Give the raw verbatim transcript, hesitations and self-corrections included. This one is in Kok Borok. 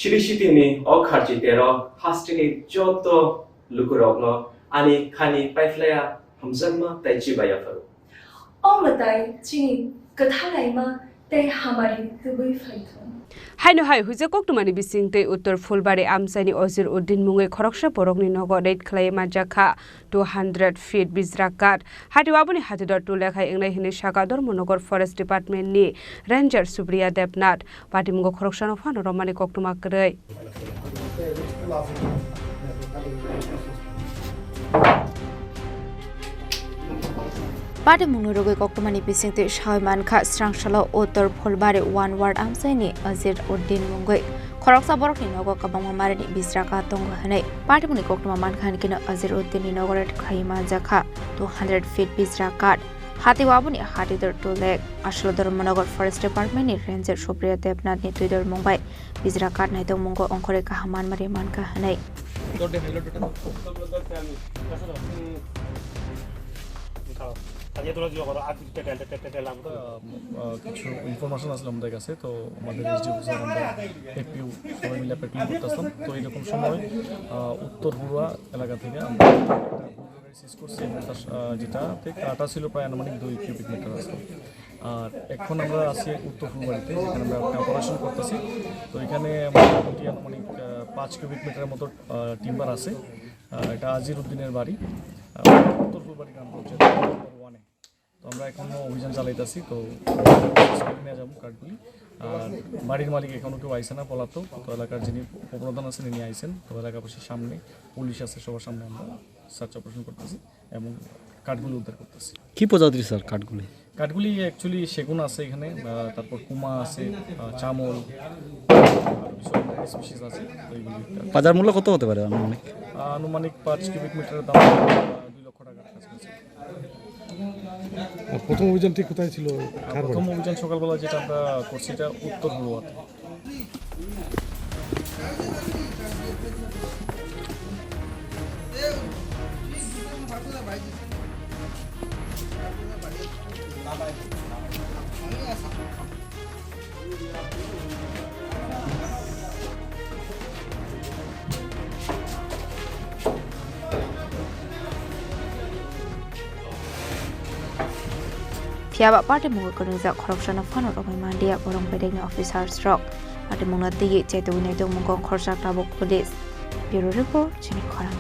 Sri City ni o kharchi tero hasteni joto lukurokno ani khani paiphlaiya hamjakma tei chibaiya pharo. O mwtai chini kwthalaima tei hamari tubui phaithung. Haino hai huijak koktwmani bisingtwi Uttor Phulbari amchaini Ozir Uddin mungwi khoroksa borokni nogo raid khlaiwi manjakha two hundred feet bijra kath. Hatio aboni hatidor tule khai wngnai hwnwi sakha Dharmanagar Forest Department ni Ranger Supriya Debnath. Patimungo khoroksano phano romani koktwma kwrwi. Patimungni rwgwi koktwmani bisingtwi sawi mankha, srangsalo Uttor Phulbari one ward amchaini Azir Uddin mungwi khoroksa borokni nogo kwbangma marini bijra kath tongo hwnwi. Patimungni koktwma mankha hinkhe Azir Uddin ni nogo raid khlaiwi manjakha two hundred feet bijra kath. Hatio aboni hatidor tule aswk Dharmanagar Forest Department ni Ranger Supriya Debnath ni twidor mung bai bijra kath naitokmungo ongkhorwi kaham manmari mankha hwnwi. আহ, আহ, কিছু ইনফরমেশন আসলে আমাদের কাছে, তো আমাদের SDO officer, আমরা এপিও সবাই মিলে প্যাট্রোলিং করতেছিলাম। তো এইরকম সময়, আহ, উত্তর হুড়া এলাকা থেকে আমরা একটা সিজ করছি এবং তার, আহ, যেটাতে কাটা ছিল প্রায় আনুমানিক দুই কিউবিক মিটার আছে। আর এখন আমরা আছি উত্তর ফুলবাড়িতে, যেখানে আমরা একটা অপারেশন করতেছি। তো এখানে মোটামুটি আনুমানিক, আহ, পাঁচ কিউবিক মিটারের মতো, আহ, টিম্বার আছে। আহ, এটা আজির উদ্দিনের বাড়ি, আহ, উত্তর ফুলবাড়ি গ্রাম পঞ্চায়েত নম্বর ওয়ানে। তো আমরা এখনো অভিযান চালাইতেছি। তো নিয়ে যাবো কাঠগুলি। আর বাড়ির মালিক এখনো কেউ আইছে না, পলাতক। তো এলাকার যিনি উপপ্রধান আছেন, তিনি আইছেন। তো এলাকাবাসীর সামনে, পুলিশ আছে, সবার সামনে আমরা সার্চ অপারেশন করতেছি এবং কাঠগুলি উদ্ধার করতেছি। কি প্রজাতির স্যার কাঠগুলি? কাঠগুলি অ্যাকচুয়ালি সেগুন আছে এখানে, আহ, তারপর কুমা আছে, আহ, চামল, আর কিছু অন্যান্য স্পিসিস আছে। তো এইগুলি একটা বাজার মূল্য কত হতে পারে আনুমানিক? আহ, আনুমানিক পাঁচ কিউবিক মিটারের দাম, আহ, দুই লক্ষ টাকার কাছাকাছি। আর প্রথম অভিযানটি কোথায় ছিল? আর প্রথম অভিযান সকালবেলা যেটা আমরা করছি, এটা উত্তর হুড়াতে। Phiya ba patimung kwrwngjak khoroksano phano romwi manliya borok bedekni officers rok. Patimungno twiwi chaitugwi naitugmungo khoroksa tabuk police. Bureau report, chini khorang.